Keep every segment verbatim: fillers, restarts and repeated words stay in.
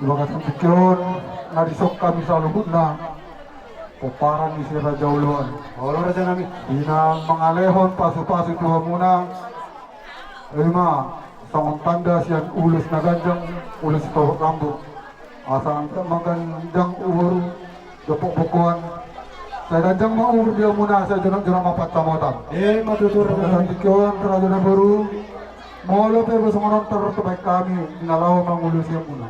Di bagasan tingki on na dison hami saluhutna pomparan ni si Raja Oloan. Olo, raja nami. Di na mangalehon pasupasu tu hamuna, i ma songon tanda sian ulos na ganjang, ulos sitorop rambu. Asa angka ma ganjang umur, dapot bokoan. Sai ganjang ma umur di hamuna, sai jonok-jonok ma pansamotan. Emma tutu, raja nami. Di bagasan tingki on, raja na boru, molo pe boi songon on tarbahen hami di na laho mangulosi hamuna.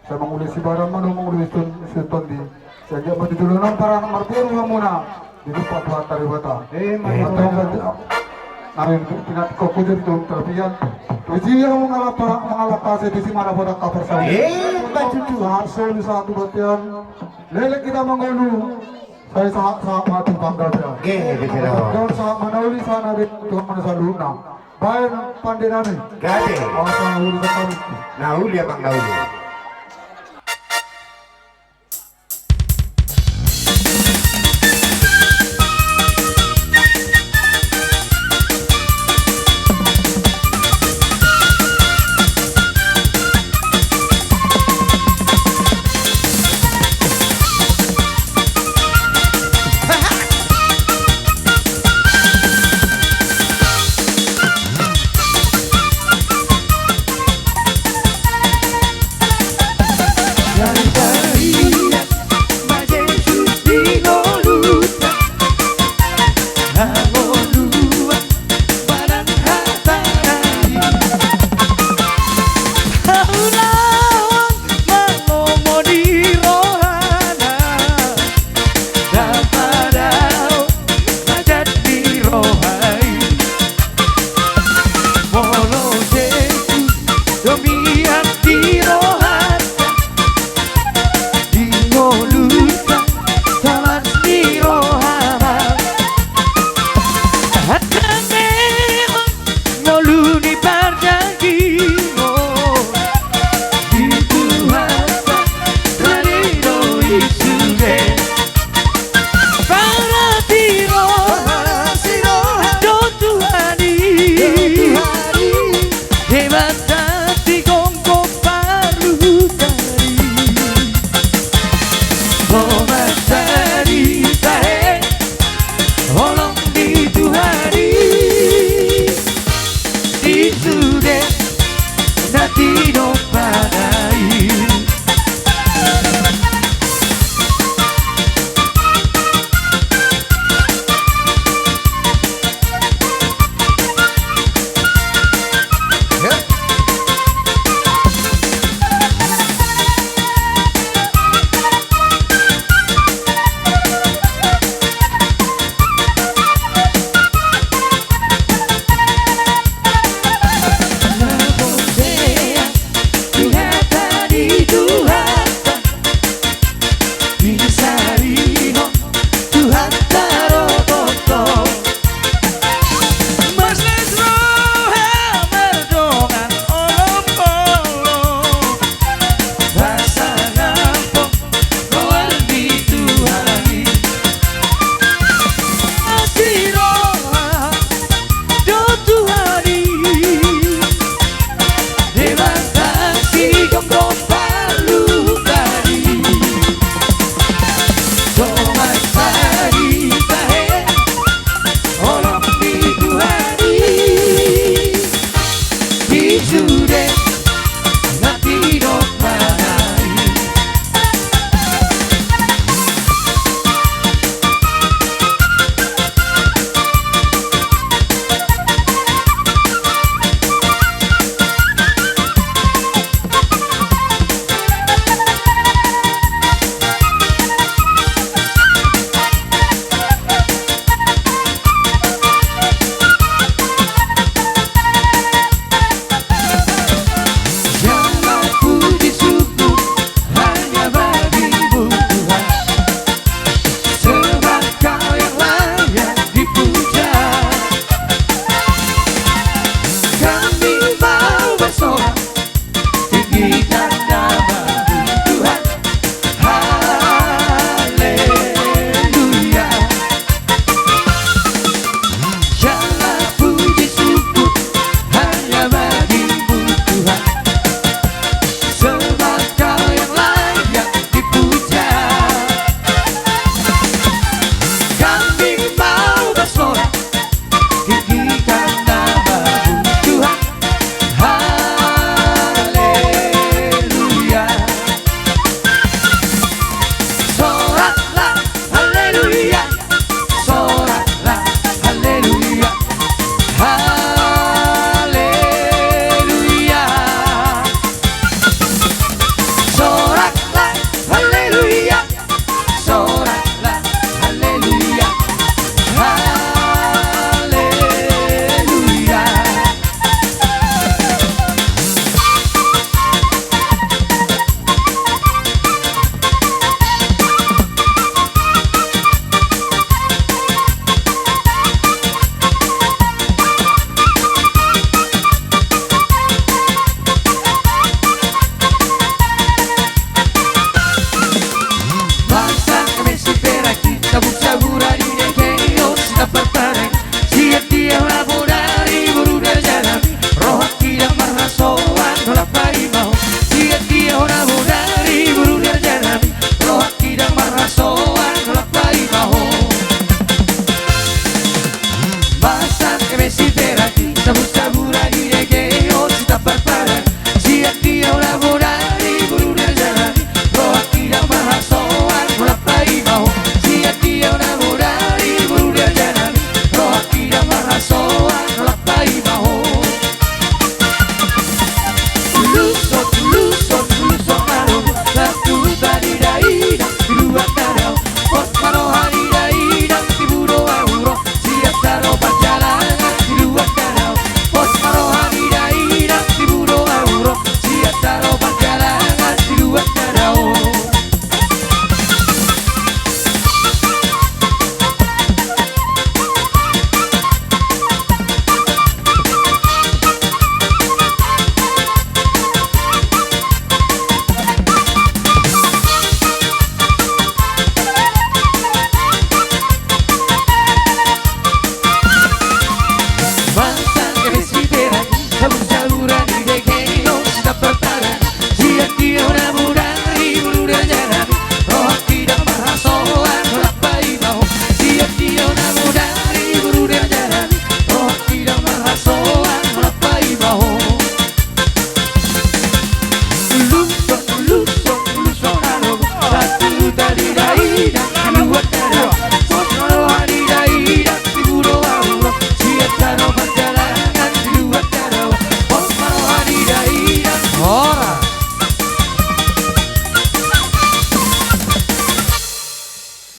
Sai mangulosi badan ma do, mangulosi ton-, si tondi. Sai anggiat ma di joloan on paranak marboru hamuna, didok Tuhanta Debata. Emma tutu. Nami pinantikhon hujur tu tarpian. Tusi hamu mangalap, mangalap asa tusi ma dapotan haporseaon. Emma tutu. Sahat solu sahat tu bontean. Leleng hita mangolu. Sai sahat, sahat ma tu panggabean. Gabe, gabe. Sahat ma na uli, sahat na denggan tu hamuna saluhutna. Baen pande nami. Gabe. Asa uli sahat. Na uli, amang na uli.